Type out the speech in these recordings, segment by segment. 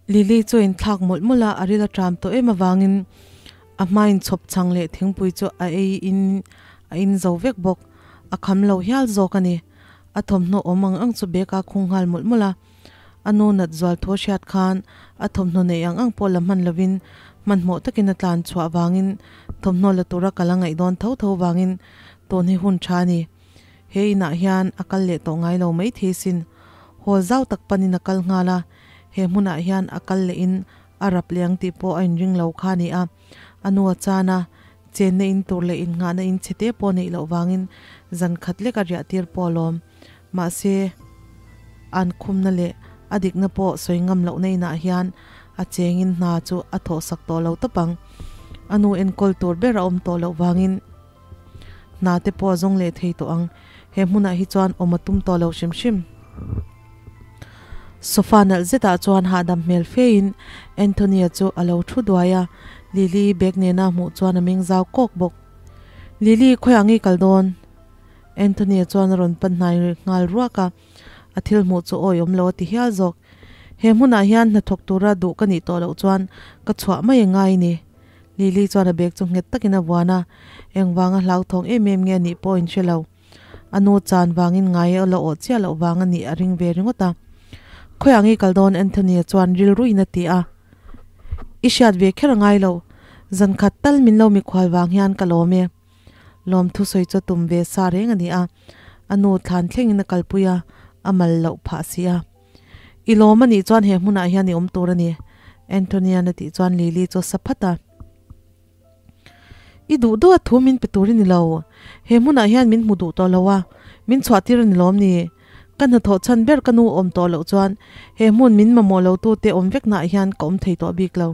Lily chu a inthlak mawlh mawlh a, a ril a ṭam tawh em avangin a hmain chhawp chhang leh thingpui chu a ei in a in zo vek bawk. A kham lo hial zawk a ni. A thawmhnaw awm ang ang chu bag a khung nghal mawlh mawlh a. A nu nat zual thu a hriat khan a thawmhnaw neih ang ang pawh la hman lovin hmanhmawh takin a tlan chhuah vangin thawmhnaw la tura kal a ngaih dawn tho tho vangin tun hi hun tha a ni. He inah hian a kal leh tawh ngai lo mai thei sin. Hall zau tak panin a kal nghal a, he hmunah hian a kal lehin a rap leh ang tih pawh a inring lo kha a ni a. A nu a chan a, chenna in tur leh innghahna in chhe te pawh neih loh vangin zan khat lek a riah tir pawh a lawm. Mahse, an khumna leh a dikna pawh sawi ngam lohna inah hian a chengin hna chu a thawhsak tawh lo tawp ang. A nu enkawl tur ber a awm tawh loh vangin hna te pawh a zawng leh thei tawh ang. He hmunah hi chuan awm a tum tawh lo hrim hrim. Sofa nalh zetah chuan hahdam hmel fein Anthony-a chu a lo thu duai a, Lily bag nena hmuh chuan a meng zau kawk bawk. Lily, khawiah nge i kal dawn? Anthony-a chuan a rawn pan hnai nghal ruak a, a thil hmuh chu awi awm lo a ti hial zawk. He hmunah hian hnathawk tura duh ka nih tawh loh chuan ka chhuah mai a ngai ni. Lily chuan a bag chu nghet takin a vuan a, engvanga hlauthawng em em nge a nih pawh a inhre lo. A nu chan vangin ngai a la awh chiah loh vang a nih a ring ve ringawt a. Khawiah nge i kal dawn? Anthony-a chuan rilruin a ti a. I hriat ve kher a ngai lo. Zan khat tal min lo mikhual vang hian ka lawm e. Lawmthu sawi chu a tum ve sa reng a ni a, a nu thlan thlengin a kalpui a, a mal loh phah si a. I lawm a nih chuan he hmunah hian i awm tur a ni, Anthony-a'n a tih chuan Lily chu a sa phat a. I duh duh a thu min pe tur i ni lo, he hmunah hian min hmu duh tawh lo a, min chhuah tir a ni lawm ni? Ka hnathawh chhan ber ka nu awm tawh loh chuan he hmun min mamawh lo tute awm veknaah hian ka awm thei tawh bik lo.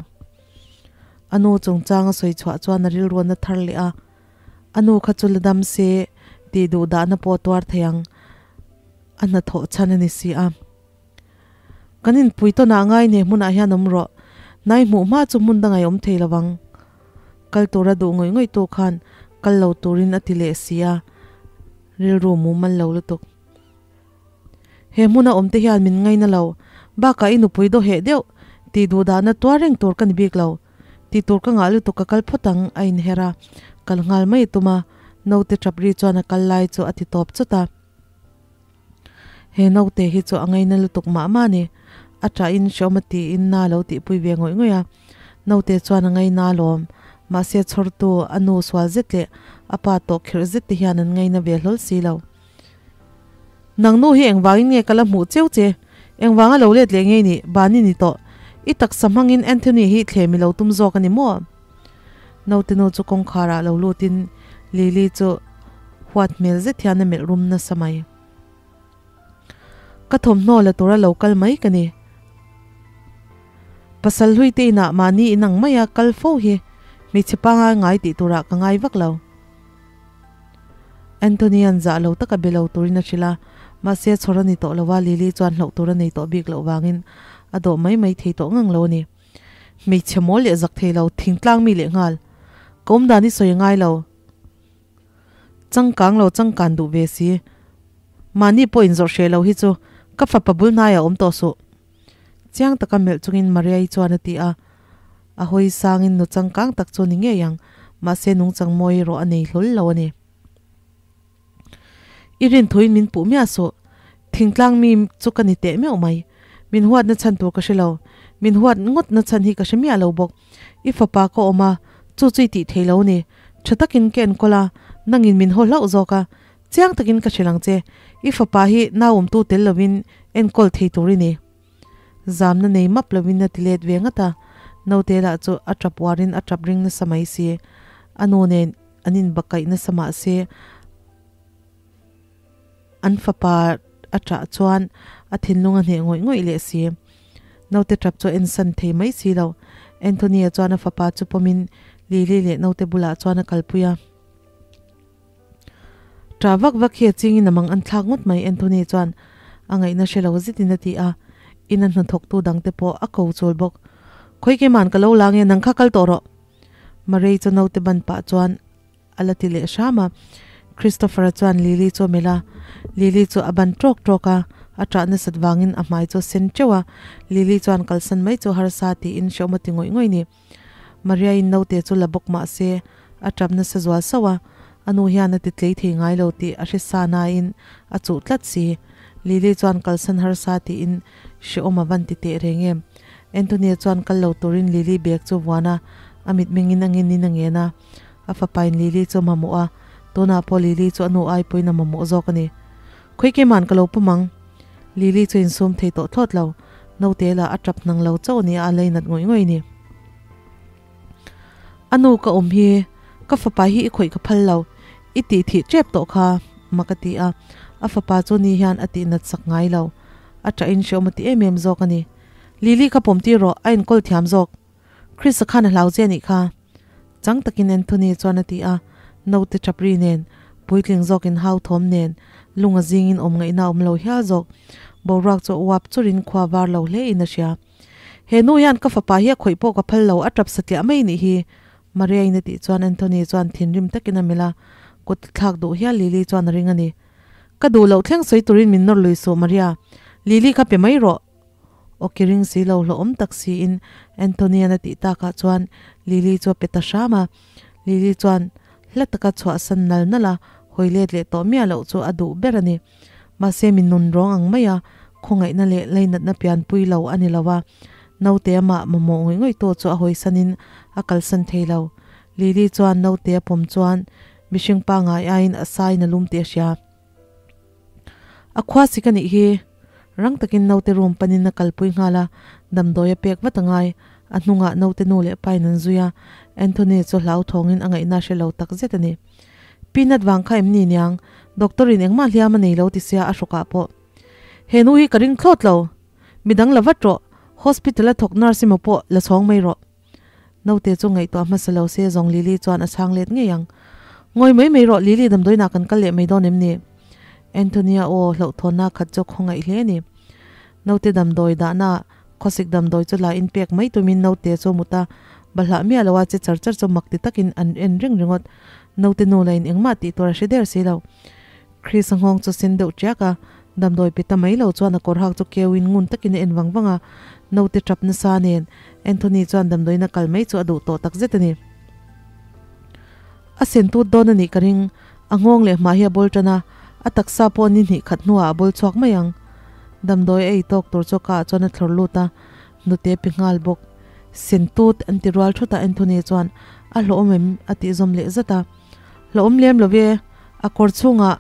A nu chungchang a sawi chhuah chuan a rilruan a thar leh a, a nu kha chu la dam se tih duh dahna pawh a tuar thei ang, a hnathawh chhan a ni si a. Kan inpui tawnah ngai nei hmunah hian awm rawh, nai hmuh hma chu hmun dangah i awm thei lo vang. Kal tura duh ngawih ngawih tu khan kal lo turin a ti leh si a, rilru mumal lo lutuk. He hmuna awmte hian min ngaina lo, bakah i nupui daw heh deuh, tih duh dahna tuar reng tur ka ni bik lo. Tih tur ka ngah lutuk ka kal phawt ang, a inher a, kal nghal mai a tum a, naute tap ri chuan a kal lai chu a ti tawp chawt a. He naute hi chu a ngaina lutuk mah mah a ni, a ṭahin hreawm a tiin na lo tihpui ve ngawih ngawih a, naute chuan a ngaina alawm, mahse chhawrtu a nu sual zet leh a pa tawh khirh zet te hian an ngaina ve hlawl si lo. Nang nu hi engvangin nge ka la hmuh cheu che? Engvanga lo let leh ngei nih? Bani ni tawh. I taksa hmangin Anthony hi thlem i lo tum zawk a ni maw? Naute nu chu kawngkharah lo lutin Lily chu huat hmel zet hian a melh rum nasa mai. Ka thawmhnaw la tura lo kal mai ka ni. Pasal hlui te inah mahni inang maia kal fo hi hmeichhe pangai ngai tih turah ka ngai vak lo. Anthony-a'n zah lo taka be lo turin a hrilh a, mahse chhawr a ni tawh lo a, Lily chuan hlauh tur a nei tawh bik loh vangin a dawh mai mai thei tawh ngang lo a ni. Hmeichhe mawl leh zak thei lo, thingtlang mi leh nghal. Ka awm dan i sawi a ngai lo. Changkang lo changkan duh ve si. Mahni pawh inzawrh hreh lo hi chu ka fapa bul hnaiah awm tawh suh. Chiang taka melh chungin Maria-i chuan a ti a. A hawi sangin nu changkang tak chu ni ngei ang, mahse nungchang mawi erawh a nei hlawl lo a ni. I rinthuin min puh miah suh, thingtlang mi chu ka ni teh meuh mai. Min huatna chhan tur ka hre lo, min huat ngawtna chhan hi ka hre miah lo bawk. I fapa ka awm a, chu chu i tih thei lo ni. Tha takin ka enkawl a, nangin min haw hlauh zawk a, chiang takin ka hrilh ang che. I fapa hi nauawmtu tel lovin enkawl thei tur i ni. Zamna nei map lovin a ti let ve ngat a, naute lah chu a tap uarin a tap ring nasa mai si. A nu nen an inbakaih nasa mah se, an fapa a tah chuan a thinlung a hneh ngawih ngawih leh si. Naute tap chu a ensan thei mai si lo. Anthony-a chuan a fapa chu pawmin Lily leh naute bulah chuan a kalpui a. Ṭah vak vak hi a chingin a mang an thlak ngawt mai Anthony chuan a ngaihna hre lo zetin a ti a, ina hnathawktu dangte pawh a ko chawl bawk. Khawi keiman ka lo la nge nang kha kal tawh rawh. Marei chu naute ban pah chuan a la ti leh hram a, Christopher-a chuan Lily chu a melh a, Lily chu a ban ṭawk ṭawk a, A ṭah nasat vangin a hmai chu a sen ṭeuh a, Lily chuan kalsan mai chu harsa tiin hreawm a ti ngawih ngawih ni. Maria-in naute chu la bawk mah se, a ṭap nasa zual sauh a, a nu hian a ti tlei thei ngai lo tih a hre sa nain a chuh tlat si. Lily chuan kalsan harsa tiin hreawm a van ti teh reng em. Anthony-a chuan kal lo turin Lily bag chu vuan a, a mitmengin a ngenin a ngen a. A fapain Lily chu a mamawh a, tunah pawh Lily chu a nu ai pawhin a mamawh zawk a ni. Khawi keima'n ka lo pawm ang? Lily chu insum thei tawh thlawt lo. Naute lah a tap hnang lo chauh nia a lei nat ngawih ngawih ni. A nu ka awm hi, ka fapa hi i khawih ka phal lo, i tih thih tep tawh kha, mak a ti a. A fapa chu ni hian a tih nat sak ngai lo. A ṭahin hreawm a ti em em zawk a ni. Lily ka pawm tir rawh, a inkawl thiam zawk. Chris-a khan a hlau che a nih kha. Chang takin Anthony chuan a ti a, naute ṭap ri nen, puitling zawkin hau thawm nen, lung a zingin awm ngaihna a awm lo hial zawk. Boruak chu a uap churin khua var lo hle in a hria. He nu hian ka fapa hi a khawih pawh ka phal lo, a ṭap satliah mai nih hi, Maria-in a tih chuan Anthony chuan thinrim takin a melh a, kut thlak duh hial Lily chuan a ring a ni. Ka duh loh thleng sawi turin min nawr lui suh Maria, Lily kha pe mai rawh. Aw ki ring si lo hlawhawm tak siin Anthony-a'n a tih takah chuan Lily chu a pe ta hram a. Lily chuan hla taka chhuahsan nal nal a, hawi let leh tawh miah loh chu a duh ber a ni. Mahse mi nun rawng ang maia khawngaihna leh lainatna pianpui lo a ni lo a, naute amah mamawh ngawih ngawih tawh chu a hawisanin a kalsan thei lo. Lily chuan naute a pawm chuan mihring pangngai aiin a sain a lum tih a hria. A khua sik a nih hi. Rang takin naute room panin a kalpui nghal a, damdawi a pek vat a ngai. A hnungah naute nu leh pain an zui a, Anthony chu hlauthawngin a ngaihna hre lo tak zet a ni. Peanut vang kha em ni niang? Doctor in engmah hliam a nei lo ti sia a hrawkah pawh. He nu hi ka ring thlawt lo. Midang la vat rawh. Hospital a thawk nurse emaw pawh la chhawng mai rawh. Naute chu ngaihtuah hmasa lo se zawng Lily chuan a chhang let ngei ang. Ngawi mai mai rawh Lily damdawiinah kan kal leh mai dawn em ni? Anthony-a aw hlauhthawnna khat chu khawngaih hle a ni. Naute damdawi dahna khawsik damdawi chu la in pek mai tumin naute chu mut a, balhah miah loa che char char chu mak ti takin an en reng ringawt. Naute nu lain engmah tih tur a hre der si lo. Chris-a nghawng chu sen deuh ṭiak a, damdawi pe ta mai lo chuan a kawr hak chu keuin ngun takin a en vang vang a, naute ṭap nasa nen Anthony chuan damdawiin a kal mai chu a duh tawh tak zet a ni. A sen tut dawn a nih ka ring, a nghawng leh hmah hi a bawl ṭan a, a taksa pawh ni hnih khat hnuah a bawl chhuak mai ang. Damdawi a ei tawk tur chu ka ah chuan a thlawr lut a, hnute pe nghal bawk. Sen tut an ti rual thut a Anthony chuan a hlawhawm em a tih zawm leh zat a. Hlawhawm lem lo ve, a kawr chhungah,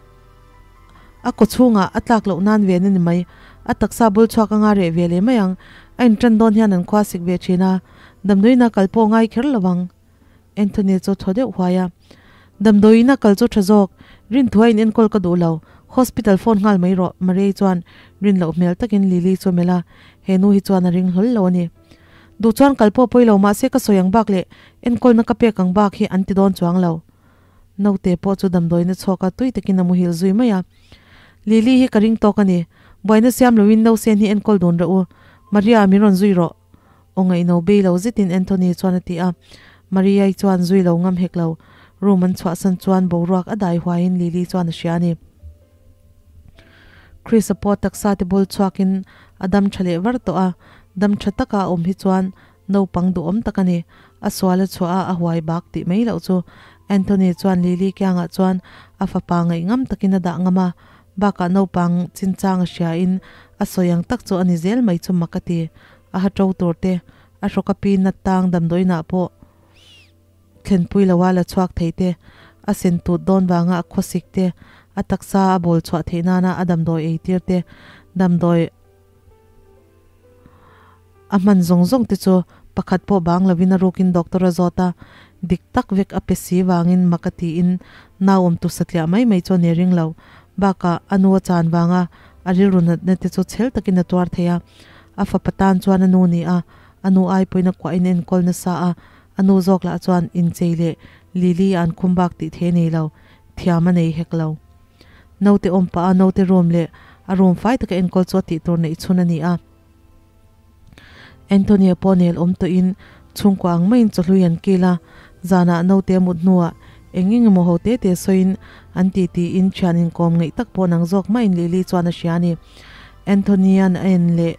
a kaw chhungah a tlak loh nan ve na ni mai. A taksa bul chhuak anga reh ve leh mai ang. A inṭan dawn hian an khua sik ve ṭhin a, damdawiin a kal pawh ngai kher lo ang. Anthony chu thaw deuh huai a. Damdawiin a kal chu ṭha zawk, rin thu a in enkawl ka duh lo, hospital phone nghal mai rawh, Maria-i chuan rin loh hmel takin Lily chu a melh a, he nu hi chuan a ring hlawl lo a ni. Duh chuan kal pawh pawi lo mahse ka sawi ang bak leh enkawlna ka pek ang bak hi an ti dawn chuang lo. Naute pawh chu damdawiin a chhuak a, tui takin a muhil zui mai a. Lily hi ka ring tawk a ni. Buaina siam loin Nausen hi enkawl dun rawh u. Maria, min rawn zui rawh. Aw ngaihno bei lo zetin Anthony chuan a ti a. Maria-i chuan zui lo ngam hek lo. Room an chhuahsan chuan boruak a dai huaiin Lily chuan a hria a ni. Chris-a pawh taksa te bul chhuakin a dam tha leh var tawh a, dam tha taka a awm hi chuan naupang duhawm tak a ni. A sual a chhuah a, a huai bak tih mai loh chu. Anthony chuan Lily kiangah chuan a fapa ngaih ngam takin a dah ngam a, bakah naupang chinchang a hriain a sawi ang tak chu a ni zel mai chu mak a ti. A ha to tur te, a hrawk a pi nat tang damdawiinah pawh Thlenpui loa la chhuak thei te, a sen tut dawn vanga a khawsik te, a taksa a bawl chhuah theih nana a damdawi ei tir te, damdawi a hman zawng zawng te chu pakhat pawh bang lovin a rukin doctor a zawt a, dik tak vek a pe si vangin mak a tiin nau awm tu satliah mai mai chu a ni ring lo. Bakah a nu a chan vanga a rilru natna te chu chhel takin a tuar thei a, a fapa tan chuan a nu ni a, a nu ai pawhin a kuahin a enkawl nasa a, A nu zawk lah chuan inchei leh Lily an khum bak tih thei a nei lo, thiam a nei hek lo. Naute awm pah a naute room leh a room fai taka enkawl chu a tih tur neih chhun a ni a. Anthony-a pawh nel awm tawhin chhungkua ang maiin chawhlui an kil a, zanah naute a mut hnuah eng eng emaw ho te te sawiin an ti tiin thian inkawm ngeih tak pawh nang zawk mahin Lily chuan a hria a ni. Anthony-a'n a en leh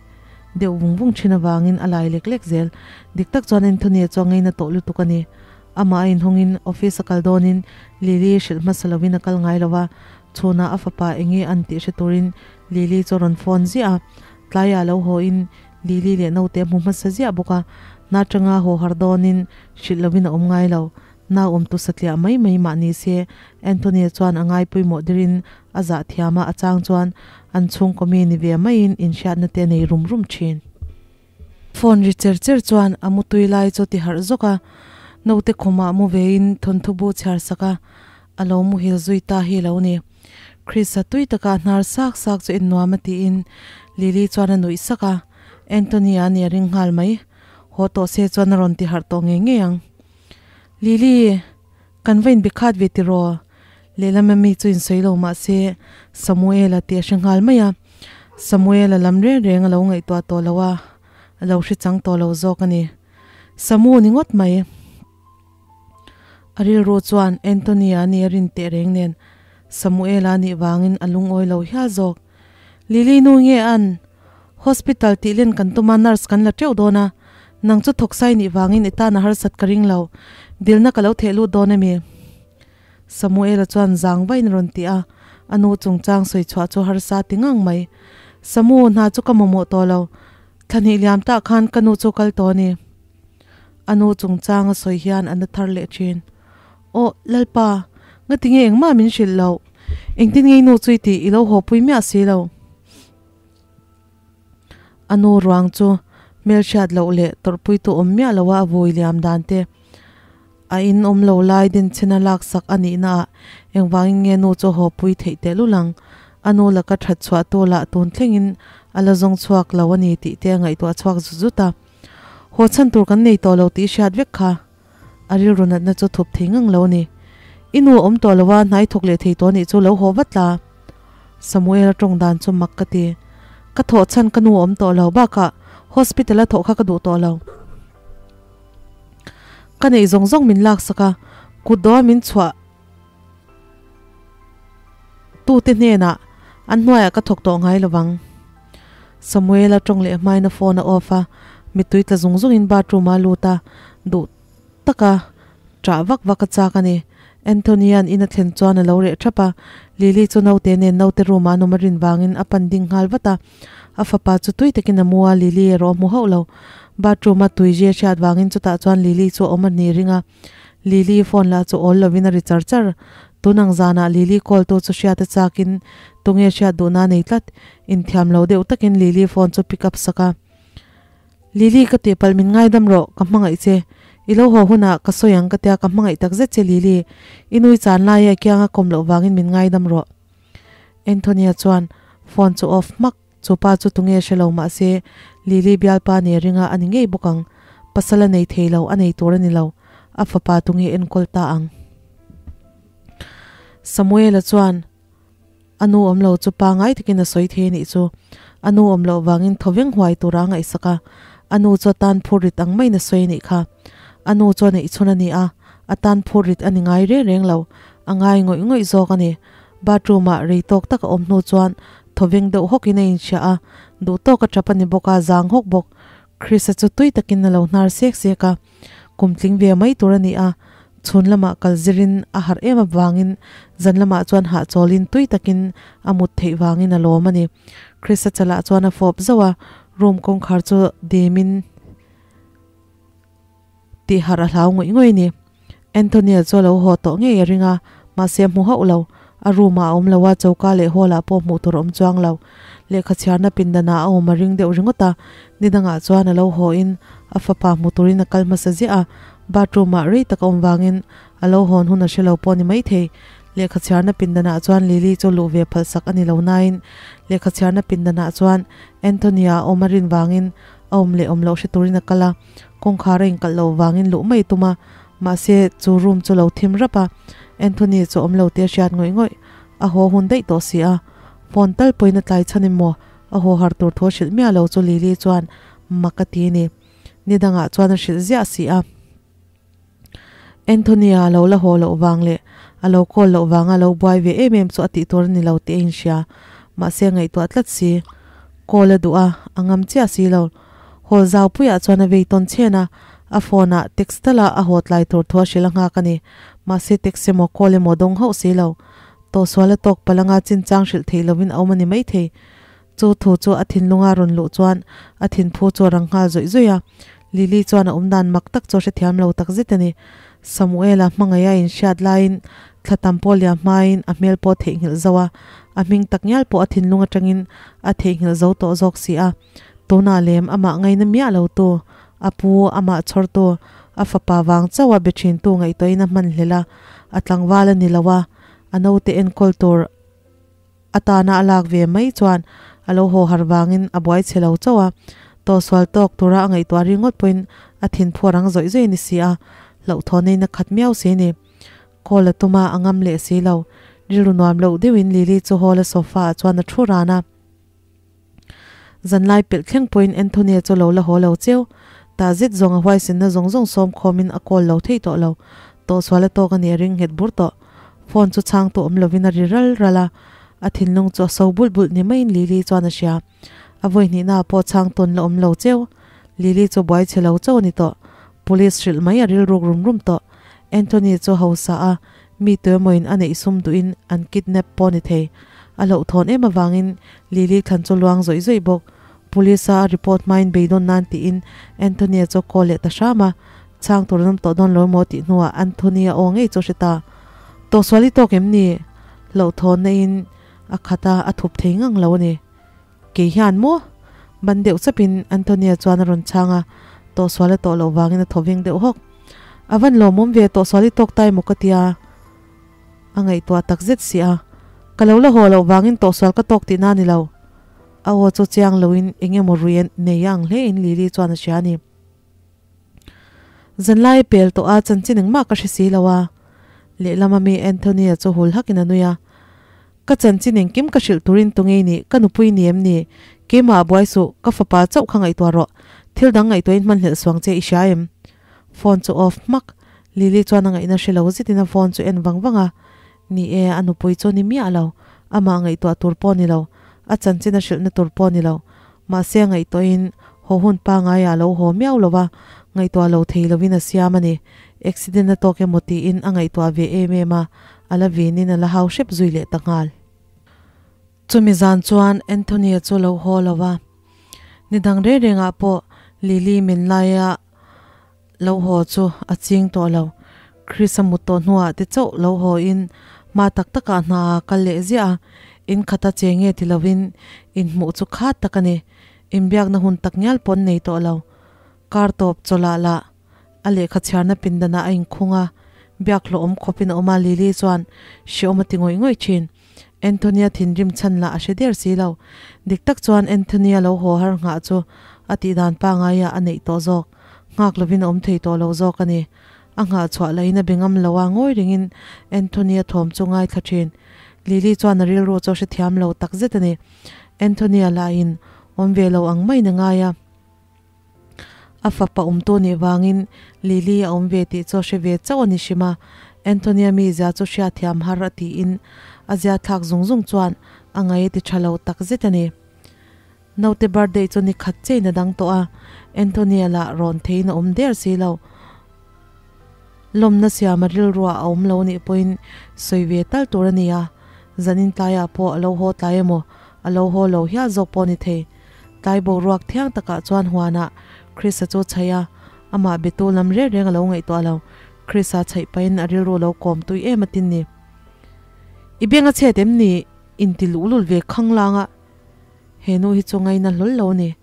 deuh vung vung thin avangin a lai lek lek zel. Dik tak chuan Anthony-a chu a ngaina tawh lutuk a ni. Amah a inhawngin office a kal dawnin Lily hrilh hmasa lovin a kal ngai lo va, chhunah a fapa eng nge an tih hre turin Lily chu a rawn phone ziah a. Tlaiah lo haw in Lily leh naute a hmu hmasa ziah bawk a, hna tanga haw har dawnin hrilh lovin a awm ngai lo. Nau awmtu satliah mai mai mah ni se, Anthony-a chuan a ngai pawimawh dirin a zah thiam a, a chang chuan an chhungkaw mi ni ve maiin inhriatna te a nei rum rum thin. Phone ri cher cher chuan a mutui lai chu ti harh zawk a, naute khumah mu vein thawnthu bu chhiar sak a, a lo muhil zui ta hi lo ni. Chris-a tui taka hnar sak sak chu innuam a tiin Lily chuan a nuih sak a, Anthony-a a nia ring nghal mai. Haw tawh se chuan a rawn ti harh tawh ngei ngei ang. Lily, kan va inbe khat ve tiraw? Lehlam ami chu insawi lo mah se Samuel-a tih a hre nghal mai a. Samuel-a lam reng reng a lo ngaihtuah tawh lo a, a lo hre chang tawh lo zawk a ni. Samu ni ngawt mai. A rilru chuan Anthony-a nih a rin teh reng nen Samuel-a nih vangin a lungawi lo hial zawk. Lily nu nge an? Hospital tih len kan tum a, nurse kan la teuh dawn a, nang chu thawksai nih vangin i tan a harsat ka ring lo, dilna ka lo theh lut dawn a mi? Samuela chuan zang vain a rawn ti a, a nu chungchang sawi chhuah chu harsa ti ngang mai. Samu, hna chu ka mamawh tawh lo, thla hnih liam tah khan ka nu chu kal tawh a ni. A nu chungchang a sawi hian a na thar leh thin. Aw, Lalpa, ngatinge engmah min hrilh loh? Engtin nge i nu chu i tih i lo haw pui miah si lo? A nu ruang chu hmelhriat loh leh tawrhpuitu awm miah loa a vui liam dan te, a in awm lo lai dinchhena laksak a nihna ah engvangin nge nu chu haw pui theih tehlul ang? A nu laka that chhuah tu lah tun thlengin a la zawng chhuak lo a ni tih te a ngaihtuah chhuak zut zut a. Haw chhan tur kan nei tawh lo tih i hriat vek kha. A rilru natna chu thup thei ngang lo a ni. I nu a awm tawh lo a, hnai thawk leh thei tawh a nih chu lo haw vat la. Samuel-a tawng dan chu mak ka ti. Ka thawh chhan ka nu a awm tawh lo bakah hospital-a thawh kha ka duh tawh lo. Ka neih zawng zawng min laksak a, kut dawh a min chhuah tute hnenah an hnuaiah ka thawk tawh ngai lo vang. Samuel-a tawng leh hmain a phone a off a, mittui tla zung zungin bathroom-ah a lut a, duh taka ṭah vak vak a chak a ni. Anthony-a'n in a thlen chuan a lo reh ṭhap a, Lily chu naute nen naute room-ah an awm a rin vangin a pan ding nghal vat a, a fapa chu tui takin a mu a, Lily erawh a hmu hauh lo. Bathroom-a tui zia hriat vangin chutah chuan Lily chu a awm a ni ring a, Lily phone lah chu awl lovin a ri char char. Tunang zanah Lily call tu chu hriat a chakin tunge hriat duhna a nei tlat. Inthiam lo deuh takin Lily phone chu pick up sak a. Lily ka tihpalh min ngaidam rawh, ka hmangaih che. I lo haw hunah ka sawi ang ka tia ka hmangaih tak zet che Lily. I nui chan laia i kianga kawm loh vangin min ngaidam rawh. Anthony-a chuan phone chu off hmak. Chu pa chu tunge hre lo mahse Lily bialpa nia ringa a ni ngei bawk ang. Pasal a nei thei lo, a nei tur a ni lo. A fapa tunge enkawl ta ang. Samuela chuan a nu awm lo chu pangai takin a sawi thei a nih chu. A nu awm loh vangin thawveng huai tura a ngaihsak a, a nu chu a tan phur rit ang maiin a sawi a nih kha. A nu chuan a ihchhun a ni a, a tan phur rit a ni ngai reng reng lo, a ngai ngawih ngawih zawk a ni. Bathroom-ah rei tawk tak a awm hnu chuan thawveng deuh hawkin a inhria a, duh tawk a tap a ni bawk a, zang hawk bawk. Chris-a chu tui takin a lo hnar sek sek a, kum tling ve mai tur a ni a, chhun lamah kal zirin a harh em avangin zan lamah chuan hahchawlin tui takin a mut theih vangin a lawm a ni. Chris-a chalah chuan a fawp zauh a, room kawngkhar chu dimin tih harh a hlau ngawih ngawih a ni. Antonia chu a lo haw tawh ngei a ring a, mahse a hmu hauh lo. A room ah a awm lo a, choka leh hall ah pawh hmuh tur a awm chuang lo. Lehkha chhiarna pindan ah a awm a ring deuh ringawt a, nidangah chuan a lo haw in a fapa hmu turin a kal hmasa ziah a, bathroom ah rei tak a awm vangin a lo hawn hun a hre lo pawh a ni maithei. Lehkha chhiarna pindan ah chuan Lily chu luh ve phalsak a ni lo nain lehkha chhiarna pindan ah chuan Antonia a awm a rin vangin a awm leh awm loh hre turin a kal a, kawngkhar a inkalh loh vangin luh mai tum a, mahse chu room chu lo thim rap a, Anthony chu awm lo tih a hriat ngawih ngawih, a haw hun daih tawh si a, phone tal pawhin a tlai chhan emaw a haw har tur thu a hrilh miah lo chu Lily chuan mak a ti a ni, ni dangah chuan a hrilh ziah si a. Anthony-a lo la haw loh vang leh a lo call loh vanga lo buai ve em em chu a tih tur a ni lo tih a inhria, mahse a ngaihtuah tlat si. Call a duh a, a ngam chiah si lo. Hall zau puiah chuan a vei tawn chhen a, a phone ah text tal a a haw tlai tur thu a hrilh a nghak a ni. Mahse text emaw call emaw dawng hauh si lo. Tawhsual a tawk palh anga chinchang hrilh theih lovin a awm a ni maithei. Chu thu chu a thinlunga rawn luh chuan a thinphu chu a rang nghal zawih zawih a. Lily chuan a awmdan mak tak chu a hrethiam lo tak zet a ni. Samuela hmangaih a inhriat laiin thla tam pawh liam hmain a hmel pawh a theihnghilh zo a, a hming tak ngial pawh a thinlung atangin a theihnghilh zo tawh zawk si a. Tunah lem amah ngaina miah lo tu, a pu amah chhawr tu, a fapa vang chauh a be thin tu ngaihtuahin a hman hlel a, a tlangval a ni lo a, a naute enkawl tur Atana a lak ve mai chuan a lo haw har vangin a buai chhe lo chauh a, tawhsual tawk tura a ngaihtuah ringawt pawhin a thinphu a rang zawih zawih a ni si a, hlauhthawnna in a khat miau si ni. Call a tum a, a ngam leh si lo. Rilru nuam loh deuhin Lily chu hall a sofa ah chuan a thu ran a. Zanlai pelh thleng pawhin Anthony-a chu lo la haw lo cheu. Tah zet zawng a huaisenna zawng zawng sawm khawmin a call lo thei tawh lo. Tawhsual a tawk a nih a ring nghet bur tawh. Phone chu chhang tu awm lovin a ri ral ral a, a thinlung chu a so bulh bulh ni maiin Lily chuan a hria. A vawi hnihnaah pawh chhang tawn la awm lo cheu. Lily chu buai chhe lo chauh a ni tawh. Police hrilh mai a rilruk rum rum tawh. Anthony chu hausa a, mi tuemawiin a neih sum duhin an kidnap pawh a ni thei. A hlauhthawn em avangin Lily thlan chu luang zawih zawih bawk. Police a a report hmain beidawn nan tiin Anthony-a chu a call leh ta hram a. Chhang tur an awm tawh dawn lo emaw tih hnuah Anthony-a aw ngei chu a hre ta. Tawhsual i tawk em ni? Hlauhthawnna in a khat a, a thup thei ngang lo a ni. Kei hian maw? Ban deuh chapin Anthony-a chuan a rawn chhang a, tawhsual a tawh loh vangin a thaw veng deuh hawk. A van lawmawm ve, tawhsual i tawk ta emaw ka tia. A ngaihtuah tak zet si a, ka lo la haw loh vangin tawhsual ka tawk tihna a ni lo. A aw chu chiang loin eng emaw rui nei a ang hle in Lily chuan a hria a ni. Zanlai a pel tawh a, chanchin engmah ka hre si lo a. Lehlam ami Anthony-a chu hul hakin a nui a. Ka chanchin engkim ka hrilh turin tunge i nih? Ka nupui ni em ni? Keimah a buai suh, ka fapa chauh kha ngaihtuah rawh. Thil dang ngaihtuahin hmanhlelh suang che i hria em? Phone chu off hmak. Lily chuan a ngaihna hre lo zetin a phone chu en vang vang a. Ni e, a nupui chu ni miah lo. Amah ngaihtuah tur pawh ni lo. A chanchin a hrilhna tur pawh ni lo. Mahse a ngaihtuahin haw hun pangaiah a lo haw miau lo va, ngaihtuah lo thei lovin a siam a ni. Accident a tawk emaw tiin a ngaihtuah ve em em a, a la vinin a la hau hrep zui leh ta nghal. Chumi zan chuan Anthony-a chu lo haw lo va, ni dang reng rengah pawh Lily min laia lo haw chu a ching tawh lo. Chris-a mut tawh hnuah te chauh lo haw in hma tak takah hna a kal leh ziah a, in khata che nge ti lovin inhmuh chu khat tak a ni. Inbiakna hun tak ngial pawn nei tawh lo. Kar tawp chawlh ah lah a lehkha chhiarna pindanah a inkhung a, biak hlawhawm khawpin a awm a, Lily chuan hreawm a ti ngawih ngawih thin. Anthony-a thinrim chhan lah a hre der si lo. Dik tak chuan Anthony-a lo haw har nghah chu a tihdan pangaiah a neih tawh zawk. Nghak lovin a awm thei tawh lo zawk a ni. A nghah chhuah lahin a be ngam lo a, ngawi ringin Anthony-a thawm chu ngaithla thin. Lily chuan a rilru chu a hrethiam lo tak zet a ni. Anthony-a lahin awm ve lo ang maiin a ngai a. A fapa awmtu nih vangin Lily a awm ve tih chu a hre ve chauh a ni hrim a, Anthony-a mizia chu hriatthiam har a tiin a zia thlak zung zung chuan a ngaih a ti tha lo tak zet a ni. Naute birthday chu ni khat chein a dang tawh a, Anthony-a lah rawn theiin a awm der si lo. Lawmna siama rilruah a awm lo nih pawhin sawi ve tal tur a ni a, zanin tlaiah pawh a lo haw tlai emaw a lo haw lo hial zawk pawh a ni thei. Tlai boruak thiang takah chuan huanah Chris-a chu chhaih a, amah betu lam reng reng a lo ngaihtuah lo. Chris-a chhaih pahin a rilru lo kawm tui em atin ni. I beng a chhet em ni? Inti luhlul ve khanglang a. He nu hi chu ngaina hlawl lo a ni.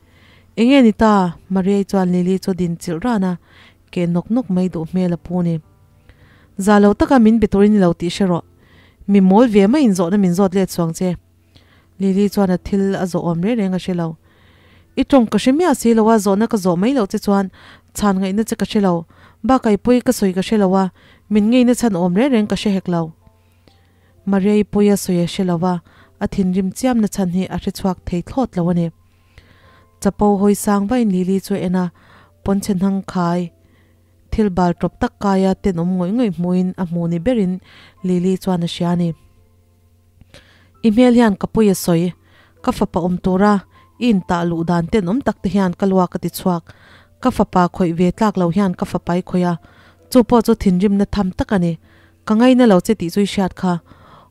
Enge ni ta? Maria-i chuan Lily chu din chilh ran a, ke nawk nawk mai duh hmel a pu ni. Za lo taka min be turin i lo tih hre rawh. Mi mawl ve maiin zawhna min zawt let suang che. Lily chuan a thil a zawh awm reng reng a hre lo. I tawng ka hre miah si lo a, zawhna ka zawh mai loh che chuan chhan ngaihna che ka hre lo. Bakah i pawi ka sawi ka hre lo a, min ngeina chhan awm reng reng ka hre hek lo. Maria-i pawi a sawi a hre lo a, a thinrim chiamna chhan hi a hre chhuak thei thlawt lo a ni. Chapo hawi sang vain Lily chu a en a, pawnchhe hnang khai thil bal tawp tak kaia tenawm ngawih ngawih hmuhin a hmuh ni berin Lily chuan a hria a ni. I hmel hian ka pawi a sawi, ka fapa awm tura I intah luh dan tenawm tak te hian ka luak a ti chhuak. Ka fapa khawih ve tlak lo hian ka fapa i khawih a, chu pawh chu thinrimna tham tak a ni. Ka ngaina lo che tih chu i hriat kha.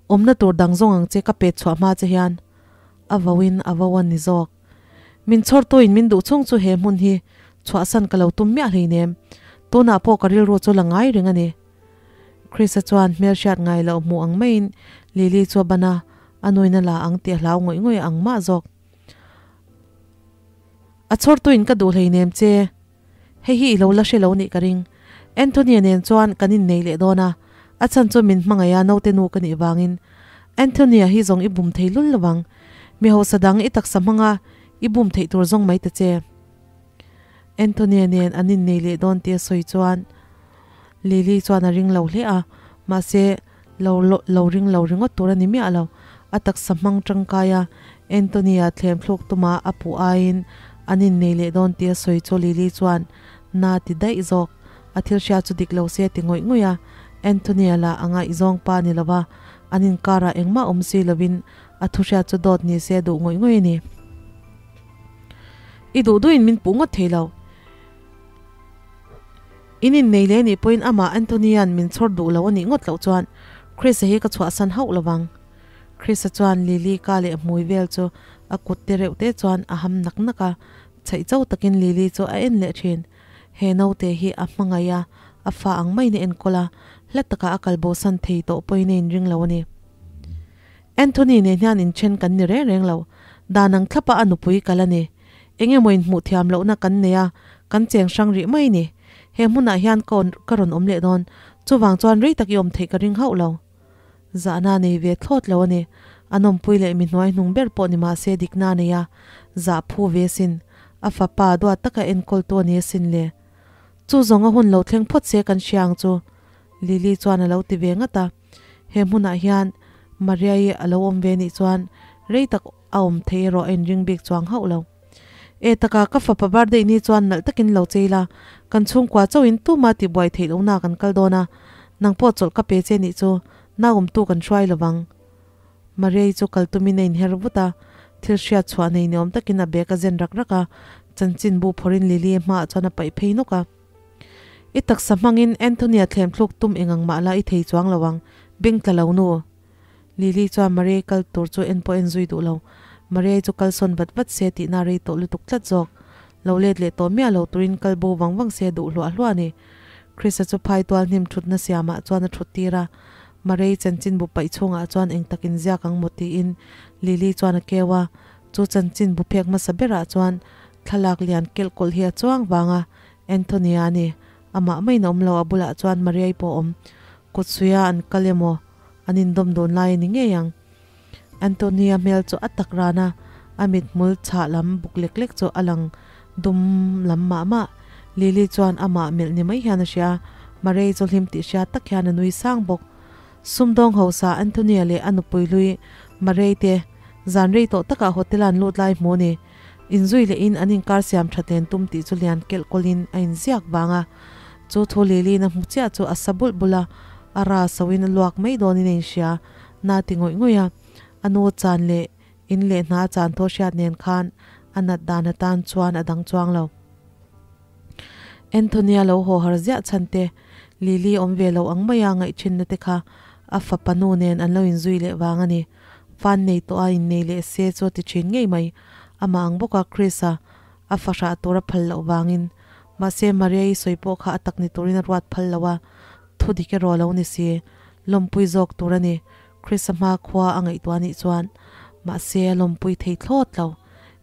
Awmna tur dang zawng ang che ka pet chhuah hma che hian a vauin a vau a ni zawk. Min chhawrtuin min duh chhung chu he hmun hi chhuahsan ka lo tum miah hleinem. Tunah pawh ka rilru chu la ngai reng a ni. Krista chuan hmelhriat ngai loh hmuh ang maiin Lily chu a ban a, a nuina la ang tih a hlau ngawih ngawih ang mah zawk. A chhawrtuin ka duh hleinem che. Hei hi i lo la hre lo nih ka ring. Anthony-a nen chuan kan innei leh dawn a, a chhan chu min hmangaih a naute nu ka nih vangin. Anthony-a hi zawng i bum thei lul lo vang. Mi hausa dang i taksa hmanga i bum theih tur zawng mai ta che. Anthony-a nen an innei leh dawn tih a sawi chuan Lily chuan a ring lo hle a, mahse lo lo ring lo ringawt tur a ni miah lo. A taksa hmang tangkai a, Anthony-a thlem thluk tuma a puh aiin an innei leh dawn tih a sawi chu Lily chuan na ti daih zawk. A thil hria chu dik lo se a ti ngawih ngawih a, Anthony-a lah a ngaihzawng pa ni lova an inkarah engmah awm si lovin a thu hriat chu dawt ni se a duh ngawih ngawih a ni. I duh duhin min puh ngawt thei lo. In innei leh nih pawhin amah Anthony-a'n min chhawr duh lo a nih ngawt loh chuan Chris-a hi ka chhuahsan hauh lo vang. Chris-a chuan Lily ka leh hmui vel chu a kut te reuh te chuan a ham nak nak a, chhaih cho takin Lily chu a en leh thin. He naute hi a hmangaih a, a fa ang maiin a enkawl a, hla takah a kalbosan thei tawh pawhin a inring lo a ni. Anthony nen hian inthen kan ni reng reng lo, dan ang thlapa a nupui kal a ni. Eng emaw inhmuh thiam lohna kan nei a, kan cheng hrang rih mai ni. He hmunah hian ka ka rawn awm leh dawn, chuvang chuan rei tak i awm theih ka ring hauh lo. Zahna nei ve thlawt lo a ni. A nawmpui leh mi hnuai hnung ber pawh ni mah se dikna a nei a, zah phu ve sin. A fapa duat taka enkawltu a ni asin le. Chu zawng a hun lo thleng phawt se kan hria ang chu, Lily chuan a lo ti ve ngat a. He hmunah hian Maria-i a lo awm ve nih chuan rei tak a awm thei erawh a inring bik chuang hauh lo. E taka ka fapa birthday ni chuan nalh takin lo chei la, kan chhungkua chauhin tuma tihbuai theih lohna kan kal dawn a, nang pawh chawlh ka pe che nih chu naumtu kan hruai lo vang. Maria-i chu kal tumin a inher vut a, thil hriat chhuah nei ni awm takin a bag a zen rak rak a, chanchinbu phawrhin Lily-i hmaah chuan a paih phei nawk a. I taksa hmangin Anthony-a thlem thluk tum eng ang mah la i thei chuang lo ang, beng tla lo nu. Lily chuan Maria-i kal tur chu en pawh en zui duh lo. Maria-i chu kal sawn vat vat se tihna rei tawh lutuk tlat zawk. Lo let leh tawh miah lo turin kal bo vang vang se duh hluah hluah a ni. Chris-a chu phai tual hnim thutna siamah chuan a thut tir a. Maria-i chanchinbu paih chhungah chuan eng takin ziak ang maw tiin Lily chuan a keu a. Chu chanchinbu phek hmasa berah chuan Thlalak lian kelh kawlh hi a chuang vang a, Anthony-a a ni. Amah maiin a awm lo, a bulah chuan Maria-i pawh a awm. Kut suia an kal emaw, an indawm dun lai a ni ngei ang. Anthony-a hmel chu a tak ran a, a mithmul chhah lam buk lek lek chu a lang dum lam mah mah. Lily chuan amah melh ni mai hian a hria a, Maria-i chu hlim tih hriat tak hian a nui sang bawk. Sumdawng hausa Anthony-a leh a nupui hlui Maria-i te zan rei tawh takah hotel-a an lut lai hmu a ni. Inzui leh in an inkar siam tha tlen tum tih chu lian kelh kawlhin a inziak vang a. Chu thu Lili'n a hmu chiah chu a sa bulh bulh a, a ra soin a luak mai dawnin a inhria. Na ti ngawih ngawih a, a nu chan leh in leh hna a chan thaw hriat nen khan a nat dan atan chuan a dang chuang lo. Anthony-a lo haw har ziah chhan te, Lily awm ve lo ang maia ngaihchhinna te kha a fapa nu nen an lo inzui leh vang a ni. Fan nei tawh a innei leh se chu a ti thin ngei mai. Amah ang bawka Chris-a a fahrah tur a phal loh vangin. Mahse Maria-i sawi pawh kha a tak ni turin a ruat phal lo a, thu dik erawh lo ni si. Lawmpui zawk tur a ni. Chris-a hma khua a ngaihtuah nih chuan. Mahse a lawmpui thei thlawt lo.